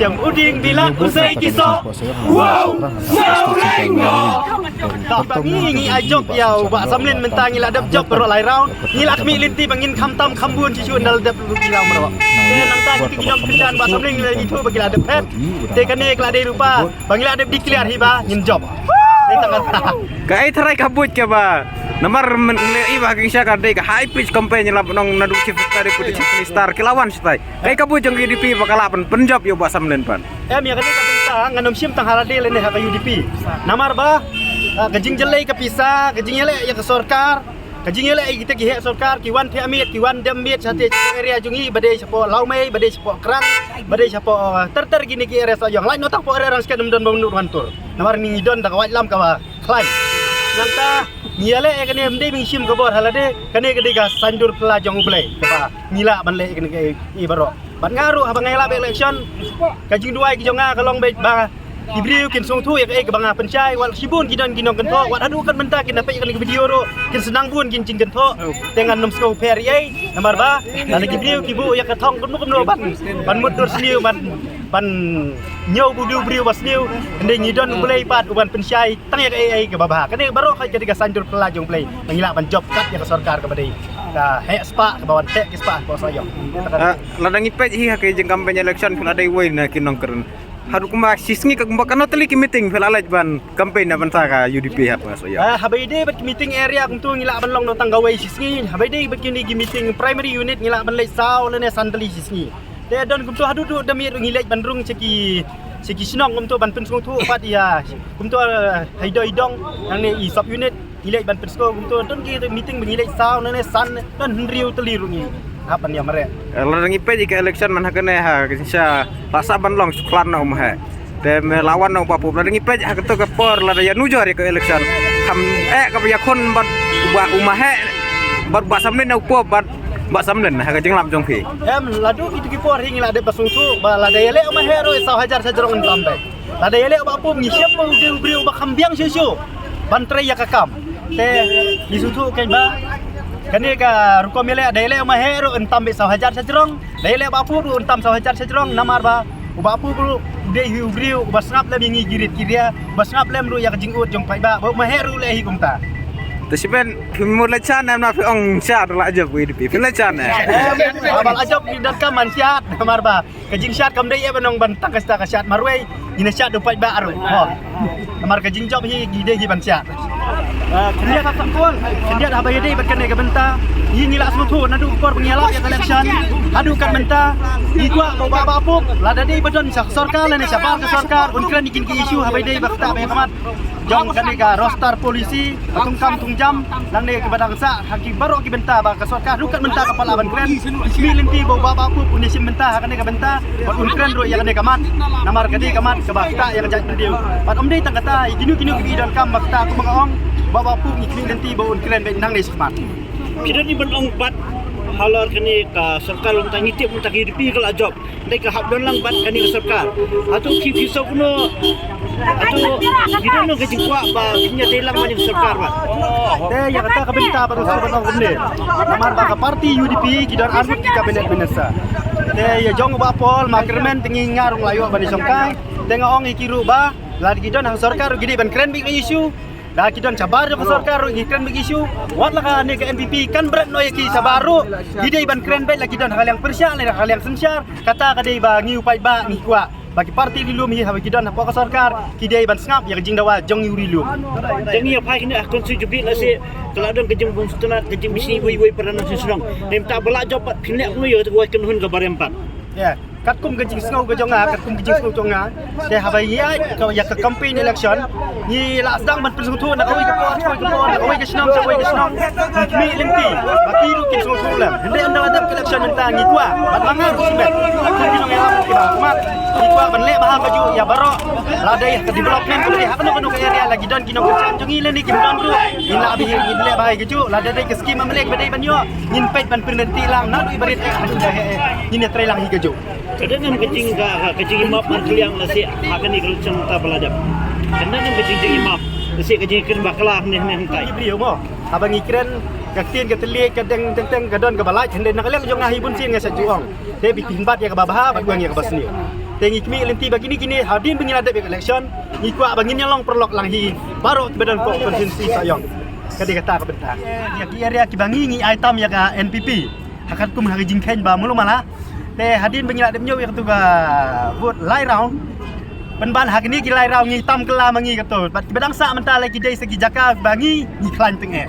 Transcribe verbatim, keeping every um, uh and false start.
Jam u ding bilat u sei ki soh. Wow, sawreng no. Tang ba ngi ngi ai jop ïa u Bah Samlin mynta ngi la dep jop baroh lai round. Ngi la khmih lynti ba ngin kham tam kham bun shisha ynda la dep ki round baroh. Te nangta kita ki nongkyrshan Bah Samlin ngi la ithuh ba ki la dep phet. Te kane ka la dei ruh ba ngi la dep declare hi ba ngin jop. Te tang kata. Kaei tharai ka buit kaba namar mynlei ba ki sha ka dei ka high pitch campaign la nong naduh chief secretary put chief minister ki la wan shatai. Kaei ka buit jong ki U D P ba ka lah ban pynjop ïa u Bah Samlin pat. Em ïa kane ka bynta ngan ym shim tang ha lade lane ha ka U D P. Namar ba ah, ka jingjyllei ka pisa, ka jingïaleh ïa ka sorkar, ka jingïaleh ïa kita ki heh sorkar, ki wan thiah miet, ki wan dem miet shatei shapoh area jong ngi, ba dei shapoh Lawmei, ba dei shapoh Krang, ba dei shapoh ah, ter ter kine ki area Sohiong. Lait noh tang poh area Rangskhen ym don ba mut ruh ngan tur. Namar ngi don da ka waitlam kaba khlaiñ. Nangta ngi ïaleh ïa kane ym dei ba ngi shim ka bor ha lade, kane ka dei ka saiñdur phylla jong U Blei kaba ngi lah ban leh ïa kane kaei baroh. Bad nga ruh haba nga ïalap election, ka jingduwai ki jong nga ka long beit ba ki briew kin sngewthuh ïa kaei kaba nga pynshai, wat shibun ki don ki nongkynthoh, wat haduh kat mynta kin da peit ïa kane ka video ruh kin sdang bun ki jingkynthoh. Te ngan ym sngew pher ei ei namar ba lada ki briew ki buh ïa ka thong kumno kumno ban ban mutdur sniew ban ban ñiew ba u dei u briew ba sniew. Hynrei ngi don U Blei pat uban pynshai tang ïa kaei ei kaba bha. Kane baroh ka dei ka saiñdur phylla jong U Blei ba ngi lah ban jop kat ïa ka sorkar kaba dei ka heh spah kaba wan teh ki spah hapoh Sohiong. Ah, lada ngi peit hi ha ka jingcampaign election phi la dei uwei na ki nongkren. Haduh kumba shisngi ka kumba katno tylli ki meeting phi la leit ban campaign na bynta ka U D P hapoh Sohiong. Ah, haba ïadei bad ki meeting area kumto ngi lah ban long noh tang kawei shisngi. Haba ïadei bad kine ki meeting primary unit ngi lah ban leit saw lane san tylli shisngi. Te don kumto haduh duh da miet ruh ngi leit ban rung sha ki sha ki shnong kumto ban pynsngewthuh pat ïa kumto, eh, ha i dong i dong nangne i sub unit ngi leit ban pynsngewthuh kumto don ki meeting ba ngi leit saw nangne san don hynriew tylli ruh ngi hap ban ïa mareh. Eh, lada ngi peit ïa ka election man ha kane ha ka jingshisha la sah ban long shu khlad na u Maheh. Te me la wan na u Bah Pup lada ngi peit ha kato ka por lada ïa nujor ïa ka election. Kham eh kaba ïakhun bad u Bah u Maheh bad u Bah Samlin na u Pup bad Bah Samlin ha ka jinglap jong phi. Em, la duh kito ki por hi ngi la dep ba sngewthuh ba lada ïaleh u Maheh ruh saw hajar sa jrong yn tam beit. Lada ïaleh u Bah Pup ngi shem ba u dei u briew uba kham biang shuh shuh ban trei ïa ka kam. Te ngi sngewthuh kein ba kane ka rukom ïaleh, da ïaleh u Maheh ruh yn tam beit saw hajar sa jrong, da ïaleh u Bah Pup ruh yn tam saw hajar sa jrong namar ba u Bah Pup ruh u dei hi u briew uba sngap lem ïa ngi ki rit ki ria, uba sngap lem ruh ïa ka jingud jong paidbah, ba u Maheh ruh u leh hi kumta. Te shibun phi mut leit shad ne em, na phi ong shad la jop U D P phi leit shad ne. Ba la jop ngi donkam ban shad namar ba ka jingshad kam dei ïa ba nong ban tang ka sha ka shad marwei, ngin shad da u paidbah ruh. Ho. Namar ka jingjop hi ngi dei hi ban shad. Ah, khyndiat, khyndiat haba ïadei bad kane ka bynta ngi ngi la sngewthuh naduh ka por ba ngi ïalap ïa ka election haduh kat mynta ngi kwah ba u Bah Pup lada dei ba don sha ka sorkar lane shabar ka sorkar un kren ïa kine ki issue haba ïadei bad kata ba ïa ka mat jong kane ka roster policy ba thungkam thungjam nangne kiba dang sah ha ki baroh ki bynta ba ka sorkar ruh kat mynta ka pat lah ban kren. Ngi lynti ba u Bah Pup un ïashim bynta ha kane ka bynta bad un kren ruh ïa kane ka mat. Namar ka dei ka mat kaba ktah ïa ka jaitbynriew. Bad ym dei tang kata, ïa kino kino kiba donkam ba ktah kumba nga ong, u Bah Pup ngi khmih lynti ba un kren beit nangne shakhmat. Phi don hi ban ong pat halor kane ka sorkar, mynta ngi tip mynta ka U D P ka la jop. Dei ka hap don lang bad kane ka sorkar. Hato ki phi sngewthuh kumno, hato ki don ka jingkwah ba kin ïatrei lang bad kane ka sorkar bad. Te ïa kata ka bynta bad u sngewbha kumne. Namar ba ka party U D P ki don arngut ki cabinet minister. Te ïa jong u Bah Paul ma kyrmen te ngi nga ruh la ïoh ban ïashongkai. Te nga ong ïa ki ruh ba lada ki don ha sorkar ruh ki dei ban kren beit ka issue. Da ki don shabar jong ka sorkar ruh ngi kren beit issue. Wat la kane ka N P P kan bret noh ïa ki shabar ruh. Ki dei ban kren beit la ki don ha ka liang pyrshah ne ha ka liang synshar. Kata ka dei ba ngi u paidbah ngi kwah ba ki party ri lum hi haba ki don hapoh ka sorkar ki dei ban sngap ïa ka jingdawa jong ngi u ri lum. Te ngi ïa phai kine ha constituency lehse ka la don ka jingbym sngewtynnat ka jingbishni wei wei para nong shnong. Te mynta ba la jop pat phin leh kumno ïa ka wai kynhun kaba rem pat. Ïa. Katkum ka jingsngew ka jong nga, katkum ka jingsngew jong nga. Te haba ïa ka, ïa ka campaign election ngi la sdang ban pynsngewthuh na kawei ka por sha kawei ka por, na kawei ka shnong sha kawei ka shnong. Ngi khmih lynti ba ki ruh kin sngewthuh lem. Hynrei ynda la dep ka election mynta ngi kwah bad ma nga ruh shimet, ki nongïalam kiba ha khmat, ngi kwah ban leh bha kajuh ïa baroh. Lada ïa ka development kaba dei ha kano kano ka area la ki don ki nongkyrshan jong ngi lane kim don ruh, ngin lah bha, ngin leh bha kajuh. Lada dei ka skim M L A kaba dei ban ïoh, ngin peit ban pynrem lang naduh ba rit eh haduh ba heh eh, ngin ïatrei lang hi kajuh. Ka dang ngam ka jing ka, ka, ka jingim map markylliang lehse ha kane ka election mynta ba la dep. Ka dang ngam ka jing, jingim map lehse ka jingkren bakla hynne hynne hyntai. Ki briew mo. Haba ngi kren ka ktien ka thylliej ka dang teng teng ka don kaba lait hynrei na ka liang jong nga hi bun sien nga sa ju ong. Te phi pynbat ïa kaba bha bad wan ïa kaba sniew. Te ngi khmih lynti ba kine kine hadien ba ngi la dep ïa ka election, ngi kwah ba ngin ïa long paralok lang hi baroh kiba don ka constituency Sohiong. Ka dei kata ka bynta. Ïa ki area kiba ngi ngi ai tam ïa ka N P P ha katkum ha ka jingkheiñ ba mulu mala. Te hadien ba ngi la dep ñiew ïa katu ka vote lai round, pynban ha kine ki lai round ngi tam kylla ma ngi kato. Bad kiba dang sah mynta la ki dei sa ki jaka ba ngi ngi khlaiñ teng eh.